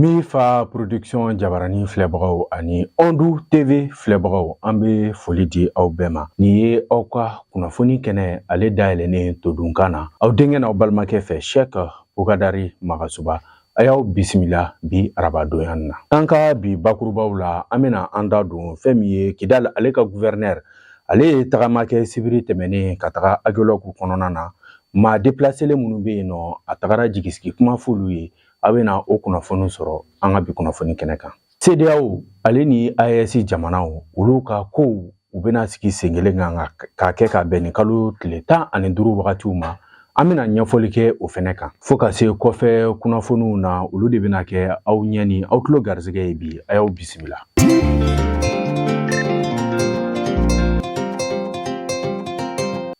Mifa Production jabarani filɛbagaw ani Ondu TV filɛbagaw, an bɛ foli di aw bɛɛ ma. Nin ye aw ka kunnafoni kɛnɛ ale dayɛlɛnnen todunkan na, aw denkɛ n'aw balimakɛ fɛ, Sɛk Bukadari Magasuba. A y'aw bisimila bi arabadonya na. An ka bi bakurubaw la, an bɛna an da don fɛn min ye Kidal ale ka gouverneur, ale ye tagama kɛ sibiri tɛmɛnen ka taga Agelɔku kɔnɔna na. Maa déplacélen minnu bɛ yen nɔ, a tagara jigisigi kuma f'olu ye. A bɛna o kunnafoni sɔrɔ an ka bi kunnafoni kɛnɛ kan. CEDEAO ale ni AES jamanaw, olu ka kow u bɛna sigi sen kelen kan k'a kɛ ka bɛn ni kalo tile 15 wagatiw ma. An bɛna ɲɛfɔli kɛ o fɛnɛ kan fo ka se kɔfɛ kunnafoniw na. Olu de bɛna kɛ aw ɲɛ ni aw tulo garisɛgɛ ye bi. A y'aw bisimila.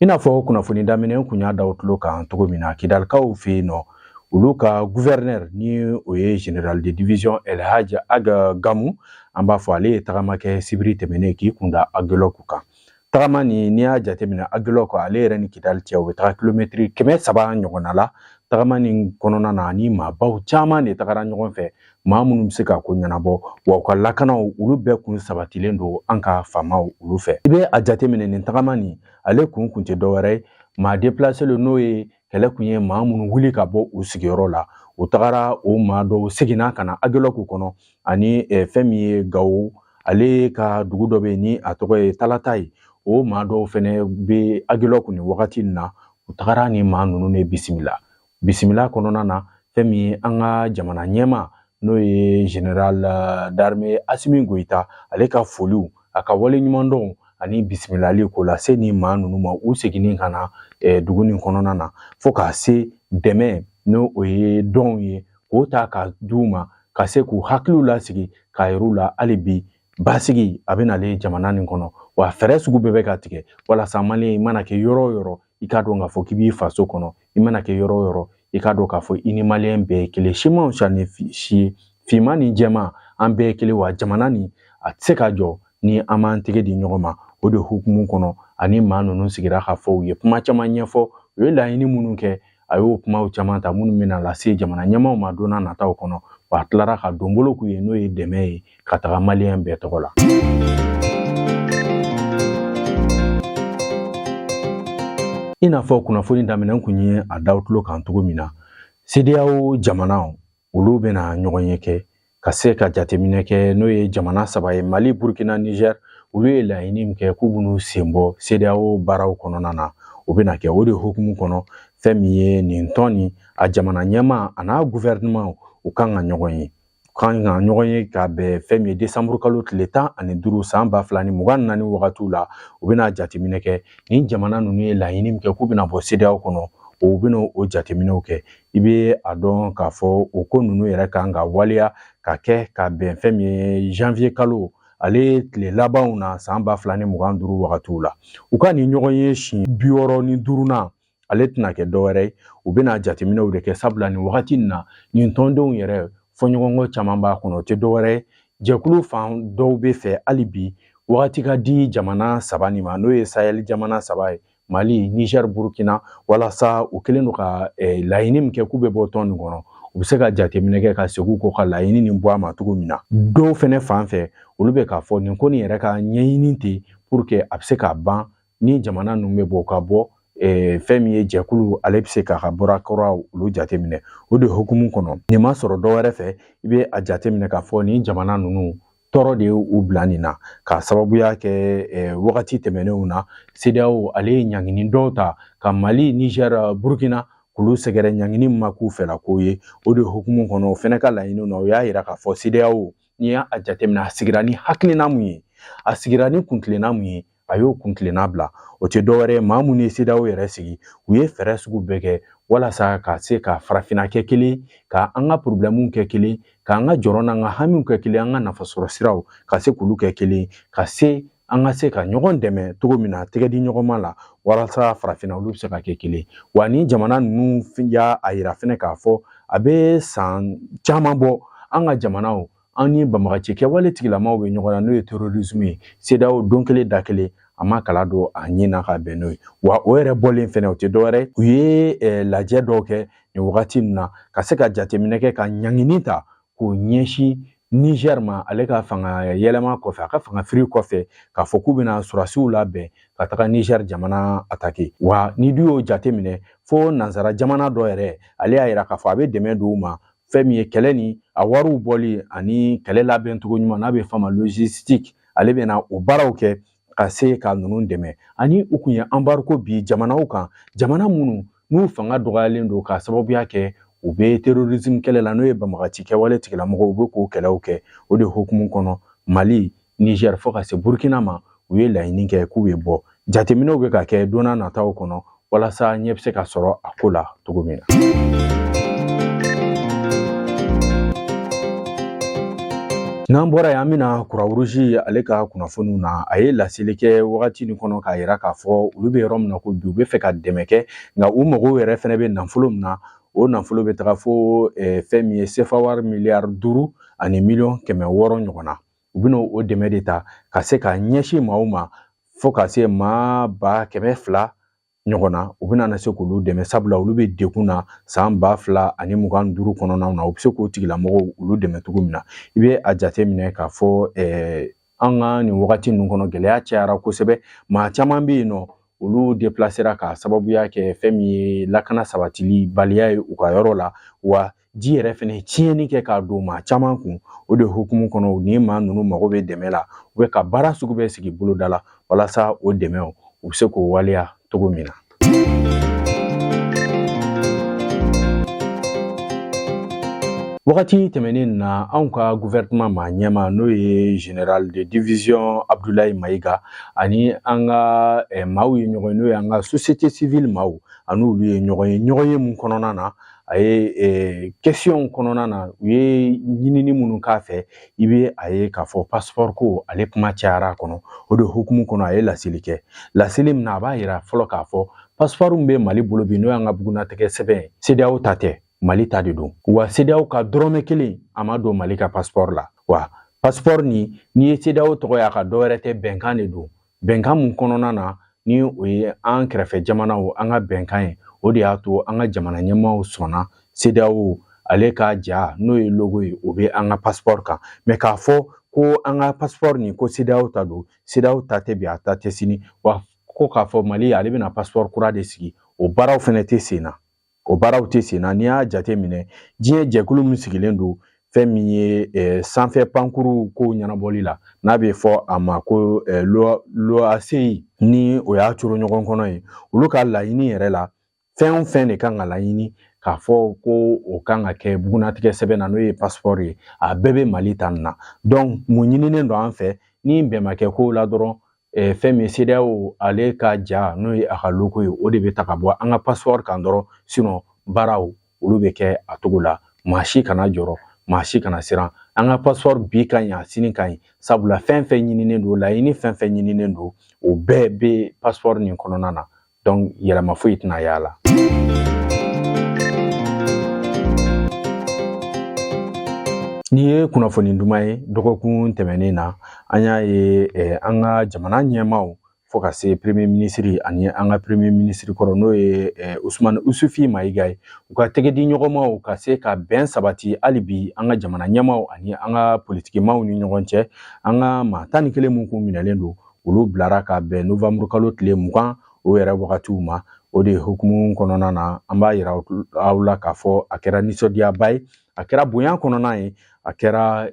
I n'a fɔ kunnafoni daminɛ kun y'a da aw tulo kan cogo min na, Kidalikaw fɛ yen nɔ, olu ka gouverneur ni o ye général de division Elhadj Ag Gamou, an b'a fɔ ale ye tagama kɛ sibiri tɛmɛnen k'i kunda Agelɔku kan. Tagama nin, n'i y'a jateminɛ, Agelɔku ale yɛrɛ ni Kidali cɛ, u bɛ taga kilomɛtiri 300 ɲɔgɔnna la. Tagama nin kɔnɔna na, ani maabaw caman de tagara ɲɔgɔn fɛ, maa minnu bɛ se ka ko ɲɛnabɔ, wa u ka lakanaw olu bɛɛ kun sabatilen don an ka faamaw olu fɛ. I bɛ a jateminɛ, nin tagama nin ale kun tɛ dɔwɛrɛ ye, maa déplacélen, n'o ye kɛlɛ kun ye maa minnu wuli ka bɔ u sigiyɔrɔ la, u tagara o maa dɔw seginna ka na Agelɔku kɔnɔ, ani fɛn min ye Gawo ale ka dugu dɔ bɛ yen ni a tɔgɔ ye Talata ye, o maa dɔw fɛnɛ bɛ Agelɔku nin wagati in na. U tagara ni maa ninnu de bisimila. Bisimila kɔnɔna na, fɛn min ye an ka jamana ɲɛmaa, n'o ye général d'armée Asimi Goyita, ale ka foliw, a ka waleɲumandɔnw ani bisimilali k'o lase ni maa ninnu ma u seginni ka na dugu nin kɔnɔna na, fo k'a se dɛmɛ, n'o o ye dɔnw ye, k'o ta ka d'u ma ka se k'u hakiliw lasigi, k'a yir'u la hali bi basigi a bɛ nalen jamana nin kɔnɔ, wa fɛɛrɛ sugu bɛɛ bɛ ka tigɛ walasa maliyɛn, i mana kɛ yɔrɔ o yɔrɔ, i k'a dɔn k'a fɔ k'i b'i faso kɔnɔ. I mana kɛ yɔrɔ o yɔrɔ, i k'a dɔn k'a fɔ i ni maliyɛn bɛɛ ye kelen, simanw sa ni si ye, finman ni jɛman, an bɛɛ ye kelen, wa jamana nin a tɛ se ka jɔ ni an m'an tɛgɛ di ɲɔgɔn ma. O de hukumu kɔnɔ, ani maa ninnu sigira ka fɔ, u ye kuma caman ɲɛfɔ, u ye laɲini minnu kɛ, a y'o kumaw caman ta minnu bɛna lase jamana ɲɛmaaw ma don n'a nataw kɔnɔ, wa a tilara ka donbolo k'u ye, n'o ye dɛmɛ ye ka taga maliyɛn bɛɛ tɔgɔ la. I n'a fɔ kunnafoni daminɛ kun ye a da tulo kan cogo min na, CEDEAO jamanaw olu bɛna ɲɔgɔn ye kɛ ka se ka jateminɛ kɛ, n'o ye jamana saba ye, Mali, Burkina, Niger. Olu ye laɲini min kɛ k'u b'u sen bɔ CEDEAO baaraw kɔnɔna na, o bɛna kɛ. O de hukumu kɔnɔ, fɛn min ye nin tɔn nin a jamana ɲɛmaa a n'a gouvernement, u kan ka ɲɔgɔn ye, kan ka ɲɔgɔn ye ka bɛn fɛn min ye desanburu kalo tile 15 san 2024 wagatiw la. U bɛna jateminɛ kɛ nin jamana ninnu ye laɲini min kɛ k'u bɛna bɔ CEDEAO kɔnɔ, o bɛna o jateminɛw kɛ. I bɛ a dɔn k'a fɔ o ko ninnu yɛrɛ kan ka waleya ka kɛ ka bɛn fɛn min ye janvier kalo ale tile labanw na san 2025 wagatiw la. U ka nin ɲɔgɔn ye siɲɛ 65nan ale tɛna kɛ dɔwɛrɛ ye, u bɛna jateminɛw de kɛ, sabula nin wagati in na nin tɔndenw yɛrɛ fɔɲɔgɔnkɔ caman b'a kɔnɔ. O tɛ dɔwɛrɛ ye, jɛkulu fan dɔw bɛ fɛ hali bi wagati ka di jamana saba nin ma, n'o ye Sahel jamana saba ye, Mali, Niger, Burkina, walasa u kɛlen don ka laɲini min kɛ k'u bɛ bɔ tɔn nin kɔnɔ, u bɛ se ka jateminɛ kɛ ka segin u kɔ ka laɲini nin bɔ a ma cogo min na. Dɔw fɛnɛ fan fɛ, olu bɛ k'a fɔ nin ko nin yɛrɛ ka ɲɛɲini ten pour que a bɛ se ka ban ni jamana ninnu bɛ bɔ ka bɔ fɛn min ye jɛkulu ale bɛ se k'a ka bɔra kuraw olu jateminɛ. O de hukumu kɔnɔ, nin ma sɔrɔ dɔwɛrɛ fɛ, i bɛ a jateminɛ k'a fɔ nin jamana ninnu tɔɔrɔ de ye u bila nin na, k'a sababuya kɛ wagati tɛmɛnenw na CEDEAO ale ye ɲangini dɔw ta ka Mali, Niger, Burkina k'olu sɛgɛrɛ, ɲangini ma k'u fɛla ko ye. O de hukumu kɔnɔ, o fɛnɛ ka laɲiniw na, o y'a yira k'a fɔ CEDEAO, n'i y'a jateminɛ, a sigira ni hakilina mun ye, a sigira ni kuntilenna mun ye, a y'o kuntilenna bila. O tɛ dɔwɛrɛ ye, maa minnu ye CEDEAO yɛrɛ sigi, u ye fɛɛrɛ sugu bɛɛ kɛ walasa ka se ka farafinna kɛ kelen, ka an ka porobilɛmuw kɛ kelen, k'an ka jɔrɔ n'an ka hamiw kɛ kelen, an ka nafasɔrɔ siraw ka se k'olu kɛ kelen, ka se An ka se ka ɲɔgɔn dɛmɛ cogo min na, tɛgɛ di ɲɔgɔn ma la, walasa farafinna olu bɛ se ka kɛ kelen. Wa ni jamana ninnu y'a yira fɛnɛ k'a fɔ a bɛ san caman bɔ, an ka jamanaw, an ni banbagaci kɛwale tigilamaw bɛ ɲɔgɔn na, n'o ye terrorisme ye. CEDEAO don kelen da kelen, a ma kala don a ɲin na ka bɛn n'o ye. Wa o yɛrɛ bɔlen fɛnɛ, o tɛ dɔwɛrɛ, u ye lajɛ dɔw kɛ nin wagati nin na ka se ka jateminɛ kɛ, ka ɲangini ta k'o ɲɛsin Niger ma, ale ka fanga yɛlɛma kɔfɛ, a ka fanga firi kɔfɛ, k'a fɔ k'u bɛna sɔrɔdasiw labɛn ka taga Niger jamana attaquer. Wa ni du y'o jateminɛ, fo nansara jamana dɔ yɛrɛ, ale y'a yira k'a fɔ a bɛ dɛmɛ don u ma, fɛn min ye kɛlɛ ni a wariw bɔli ani kɛlɛ labɛn cogo ɲuman, n'a bɛ f'a ma logistique, ale bɛna o baaraw kɛ ka se ka ninnu dɛmɛ. Ani u kun ye embargo bi jamanaw kan, jamana minnu n'u fanga dɔgɔyalen don k'a sababuya kɛ u bɛ terrorisme kɛlɛ la, n'o ye banbagaci kɛwale tigilamɔgɔw, u bɛ k'o kɛlɛw kɛ. O de hukumu kɔnɔ, Mali, Niger, fo ka se Burkina ma, u ye laɲini kɛ k'u bɛ bɔ. Jateminɛw bɛ ka kɛ don n'a nataw kɔnɔ walasa ɲɛ bɛ se ka sɔrɔ a ko la cogo min na. N'an bɔra yen, an bɛna Croix-Rouge ale ka kunnafoniw na. A ye laseli kɛ wagati nin kɔnɔ k'a yira k'a fɔ olu bɛ yɔrɔ min na ko bi, u bɛ fɛ ka dɛmɛ kɛ, nka u mago yɛrɛ fɛnɛ bɛ nafolo min na, o nafolo bɛ taga fo fɛn min ye sefa wari miliyari 5 ani miliyɔn 600 ɲɔgɔn na. U bɛna o dɛmɛ de ta ka se ka ɲɛsin maaw ma, fo ka se maa 200,000 ɲɔgɔn na. U bɛna na se k'olu dɛmɛ, sabula olu bɛ degun na san 2025 kɔnɔna na. U bɛ se k'o tigilamɔgɔw olu dɛmɛ cogo min na, i bɛ a jate minɛ k'a fɔ an ka nin wagati ninnu kɔnɔ, gɛlɛya cayara kosɛbɛ. Maa caman bɛ yen nɔ, olu déplacera k'a sababuya kɛ fɛn min ye lakana sabatili baliya ye u ka yɔrɔ la. Wa ji yɛrɛ fɛnɛ tiɲɛni kɛ k'a don maa caman kun. O de hukumu kɔnɔ, ni maa ninnu mago bɛ dɛmɛ la, u bɛ ka baara sugu bɛɛ sigi boloda la walasa o dɛmɛw u bɛ se k'o waleya cogo min na. Wagati tɛmɛnen na, anw ka gouvernement maa ɲɛma, n'o ye général de division Abdoulaye Maïga, ani an ka maaw ye ɲɔgɔn ye, n'o ye an ka société civile maaw, ani olu ye ɲɔgɔn ye. Ɲɔgɔn ye mun kɔnɔna na, a ye question kɔnɔna na, u ye ɲinini minnu k'a fɛ, i bɛ a ye k'a fɔ passeport ko ale kuma cayara a kɔnɔ. O de hukumu kɔnɔ, a ye laseli kɛ. Laseli min na, a b'a yira fɔlɔ k'a fɔ passeport min bɛ Mali bolo bi, n'o y'an ka bugunnatigɛ sɛbɛn ye, CEDEAO ta tɛ, Mali ta de don. Wa CEDEAO ka dɔrɔmɛ kelen a ma don Mali ka passeport la. Wa passeport nin, n'i ye CEDEAO tɔgɔ ye a ka dɔwɛrɛ tɛ, bɛnkan de don. Bɛnkan mun kɔnɔna na, ni o ye an kɛrɛfɛ jamanaw an ka bɛnkan ye, o de y'a to an ka jamana ɲɛmaaw sɔnna CEDEAO ale ka ja, n'o ye logo ye, o bɛ an ka passeport kan. Mais k'a fɔ ko an ka passeport nin ko CEDEAO ta don, CEDEAO ta tɛ bi, a ta tɛ sini. Wa ko k'a fɔ Mali ale bɛna passeport kura de sigi, o baaraw fɛnɛ tɛ sen na, o baaraw tɛ sen na. N'i y'a jate minɛ, diɲɛ jɛkulu min sigilen don fɛn min ye sanfɛ pankuru kow ɲɛnabɔli la, n'a bɛ fɔ a ma ko l'OACI, ni o y'a coro ɲɔgɔn kɔnɔ ye, olu ka laɲini yɛrɛ la, fɛn o fɛn de kan ka laɲini k'a fɔ ko o kan ka kɛ bugunnatigɛ sɛbɛn na, n'o ye passeport ye, a bɛɛ bɛ Mali ta nin na. Donc mun ɲininen don an fɛ, ni bɛn ma kɛ kow la dɔrɔn, fɛn min CEDEAO ale ka ja, n'o ye a ka logo ye, o de bɛ ta ka bɔ an ka passeport kan dɔrɔn. Sinon baaraw olu bɛ kɛ a cogo la. Maa si kana jɔrɔ, maa si kana siran, an ka passeport bi ka ɲi, a sini ka ɲi, sabula fɛn fɛn ɲininen don, laɲini fɛn fɛn ɲininen don, o bɛɛ bɛ passeport nin kɔnɔna na. Donc yɛlɛma foyi tɛna y'a la. Nin ye kunnafoni duman ye. Dɔgɔkun tɛmɛnen na, an y'a ye an ka jamana ɲɛmaaw, fo ka se premier ministre ani an ka premier ministre kɔrɔ, n'o ye Usumani Isufi Mayiga ye, u ka tɛgɛ di ɲɔgɔnmaw ka se ka bɛn sabati hali bi an ka jamana ɲɛmaaw ani an ka politikimaw ni ɲɔgɔn cɛ. An ka maa 11 mun kun minɛlen don, olu bilara ka bɛn novembre kalo tile 20 o yɛrɛ wagatiw ma. O de hukumu kɔnɔna na, an b'a yira aw la k'a fɔ a kɛra nisɔndiyaba ye, a kɛra bonya kɔnɔna ye, a kɛra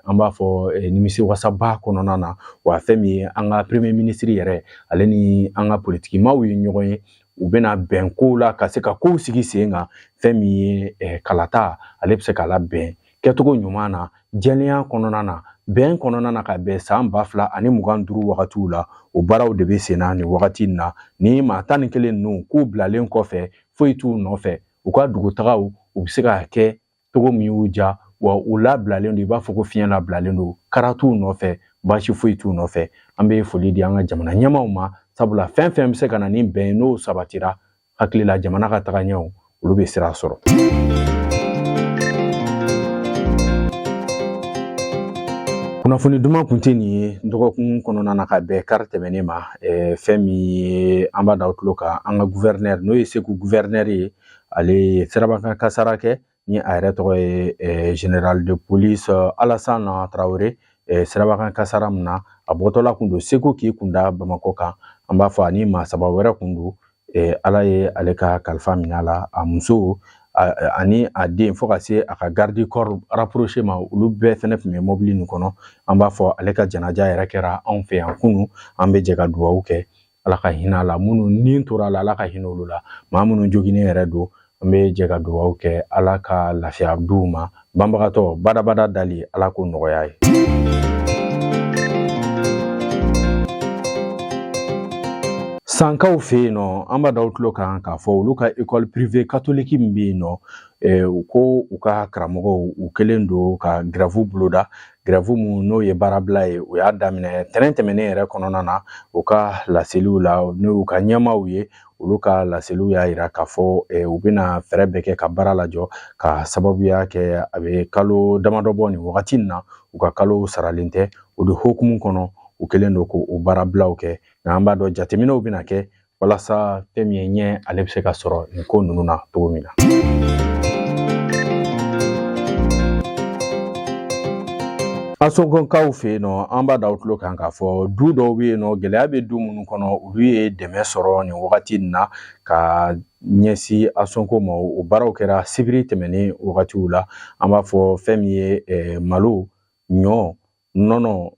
an b'a fɔ nimisiwasaba kɔnɔna na. Wa fɛn min ye an ka premier ministre yɛrɛ, ale ni an ka politikimaw ye ɲɔgɔn ye, u bɛna bɛn kow la ka se ka kow sigi sen kan. Fɛn min ye kalata, ale bɛ se ka labɛn kɛcogo ɲuman na, jɛlenya kɔnɔna na, bɛn kɔnɔna na, ka bɛn san 2025 wagatiw la. O baaraw de bɛ sen na nin wagati in na. Ni maa 11 ninnu k'u bilalen kɔfɛ, foyi t'u nɔfɛ, u ka dugutagaw u bɛ se ka kɛ cogo min y'u ja, Wa u labilalen don i b'a fɔ ko fiɲɛ labilalen don, kara t'u nɔfɛ, baasi foyi t'u nɔfɛ. An bɛ foli di an ka jamana ɲɛmaaw ma, sabula fɛn fɛn bɛ se ka na ni bɛn ye, n'o sabatira, hakili la jamana ka taga ɲɛ, olu bɛ sira sɔrɔ. Kunnafoni duman kun tɛ nin ye dɔgɔkun kɔnɔna na ka bɛn kari tɛmɛnen ma. Fɛn min ye an b'a da aw tulo kan, an ka gouverneur, n'o ye Segu gouverneur ye, ale ye sirabakan kasara kɛ, ni a yɛrɛ tɔgɔ ye général de police Alassane Traoré. Sirabakan kasara min na, a bɔtɔla kun don Segu k'i kun da Bamakɔ kan. An b'a fɔ ani maa saba wɛrɛ kun don. Ala ye ale ka kalifa minɛ a la, a muso ani a den, fo ka se a ka garde corps rapproché ma, olu bɛɛ fɛnɛ tun bɛ mobili nin kɔnɔ. An b'a fɔ ale ka janaja yɛrɛ kɛra anw fɛ yan kunun. An bɛ jɛ ka dugawu kɛ, Ala ka hinɛ a la. Minnu ni tora a la, Ala ka hinɛ olu la. Maa minnu joginnen yɛrɛ don, an bɛ jɛ ka dugawu kɛ, Ala ka lafiya d'u ma. Banbagatɔ badabada dali, Ala k'o nɔgɔya ye. Sankaw fɛ yen nɔ, an b'a da aw tulo kan k'a fɔ olu ka école privée catholique min bɛ yen nɔ, u ko u ka karamɔgɔw, u kɛlen don ka grève boloda. Grève mun n'o ye baarabila ye, u y'a daminɛ tɛnɛn tɛmɛnen yɛrɛ kɔnɔna na. U ka laseliw la, n'u ka ɲɛmaaw ye, olu ka laseliw y'a yira k'a fɔ u bɛna fɛɛrɛ bɛɛ kɛ ka baara lajɔ, ka sababuya kɛ a bɛ kalo damadɔ bɔ nin wagati in na, u ka kalo saralen tɛ. O de hukumu kɔnɔ, u kɛlen don k'o baarabilaw kɛ. Nka an b'a dɔn jateminɛw bɛna kɛ walasa fɛn min ye ɲɛ, ale bɛ se ka sɔrɔ nin ko ninnu na cogo min na. Ansongokaw fɛ yen nɔ, an b'a da aw tulo kan k'a fɔ du dɔw bɛ yen nɔ, gɛlɛya bɛ du minnu kɔnɔ, olu ye dɛmɛ sɔrɔ nin wagati in na ka ɲɛsin Ansongo ma. O baaraw kɛra sibiri tɛmɛnen wagatiw la. An b'a fɔ fɛn min ye malo, ɲɔ, nɔnɔ,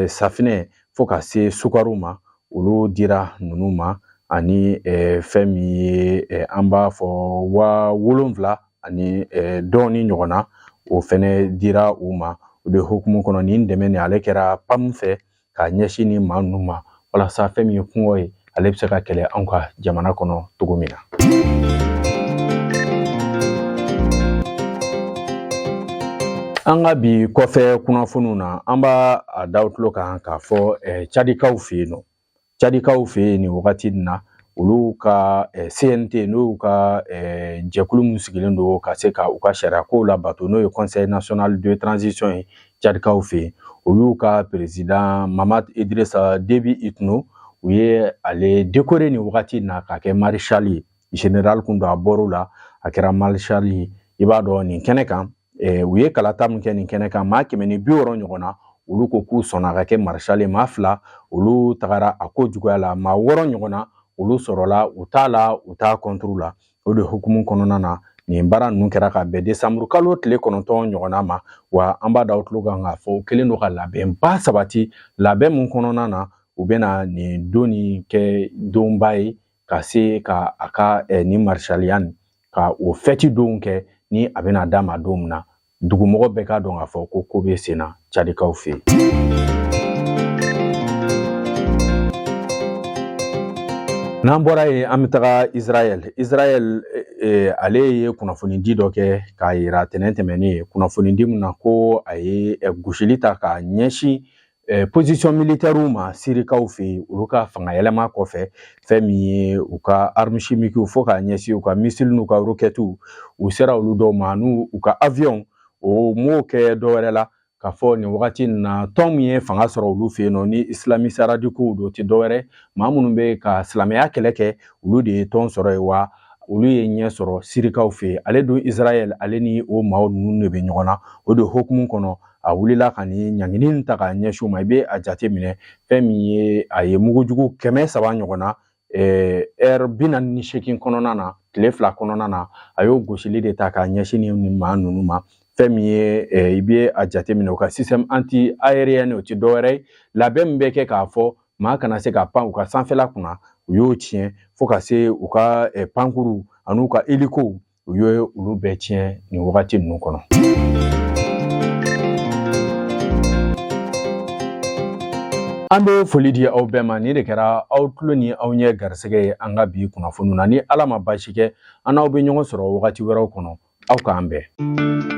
safinɛ, fo ka se sukaro ma, olu dira ninnu ma. Ani fɛn min ye an b'a fɔ 7000 ani dɔɔni ɲɔgɔn na, o fɛnɛ dira u ma. O de hukumu kɔnɔ, nin dɛmɛ nin ale kɛra PAM fɛ ka ɲɛsin nin maa ninnu ma, walasa fɛn min ye kɔngɔ ye, ale bɛ se ka kɛlɛ anw ka jamana kɔnɔ cogo min na. An ka bi kɔfɛ kunnafoniw na, an b'a a da aw tulo kan k'a fɔ Cadikaw fɛ yen nɔ, Cadikaw fɛ yen nin wagati in na, olu ka CNT, n'o y'u ka jɛkulu min sigilen don ka se ka u ka sariya kow labato, n'o ye Conseil national de transition ye Cadikaw fɛ yen, o y'u ka président Mahamat Idrissa Déby Itno, u ye ale décoré nin wagati in na k'a kɛ maréchal ye. Général kun don, a bɔr'o la, a kɛra maréchal ye. I b'a dɔn nin kɛnɛ kan, u ye kalata min kɛ nin kɛnɛ kan, maa 160 ɲɔgɔn na, olu ko k'u sɔnna ka kɛ maréchal ye. Maa 2, olu tagara a ko juguya la. Maa 6 ɲɔgɔn na, olu sɔrɔla u t'a la, u t'a contre la. O de hukumu kɔnɔna na, nin baara ninnu kɛra ka bɛn desanburu kalo tile 9 ɲɔgɔnna ma. Wa an b'a da aw tulo kan k'a fɔ u kɛlen don ka labɛnba sabati, labɛn mun kɔnɔna na, u bɛna nin don nin kɛ donba ye, ka se ka a ka nin maréchaliya nin ka o fɛti donw kɛ, ni a bɛna d'a ma don min na, dugumɔgɔ bɛɛ k'a dɔn k'a fɔ ko ko bɛ sen na Cadikaw fɛ yen. N'an bɔra yen, an bɛ taga Israël. Israël ale ye kunnafonidi dɔ kɛ k'a yira tɛnɛn tɛmɛnen, kunnafonidi min na ko a ye gosili ta k'a ɲɛsin position militaire ma Sirikaw fɛ yen, olu ka fanga yɛlɛma kɔfɛ. Fɛn min ye u ka armes chimiques, fo k'a ɲɛsin u ka missile n'u ka roquettes, u sera olu dɔw ma, n'u u ka avion. O m'o kɛ dɔwɛrɛ la k'a fɔ nin wagati in na, tɔn min ye fanga sɔrɔ olu fɛ yen nɔ, ni islamiste radicaux don, tɛ dɔwɛrɛ, maa minnu bɛ ka silamɛya kɛlɛ kɛ, olu de ye tɔn sɔrɔ yen, wa olu ye ɲɛ sɔrɔ Sirikaw fɛ yen. Ale dun Israël, ale ni o maaw ninnu de bɛ ɲɔgɔn na. O de hukumu kɔnɔ, a wulila ka nin ɲangini ta k'a ɲɛsin u ma. I bɛ a jate minɛ, fɛn min ye a ye mugujugu 300 ɲɔgɔn na ɛri 48 kɔnɔna na, tile 2 kɔnɔna na, a y'o gosili de ta k'a ɲɛsin nin maa ninnu ma. Fɛn min ye i bɛ a jate minɛ, u ka système anti aérien, o tɛ dɔwɛrɛ ye, labɛn min bɛ kɛ k'a fɔ maa kana se ka pan u ka sanfɛla kunna, u y'o tiɲɛ, fo ka se u ka pankuru an'u ka hélico, u ye olu bɛɛ tiɲɛ nin wagati ninnu kɔnɔ. An bɛ foli di aw bɛɛ ma. Nin de kɛra aw tulo ni aw ɲɛ garisɛgɛ ye an ka bi kunnafoniw na. Ni Ala ma baasi kɛ, an n'aw bɛ ɲɔgɔn sɔrɔ wagati wɛrɛw kɔnɔ. Aw k'an bɛn.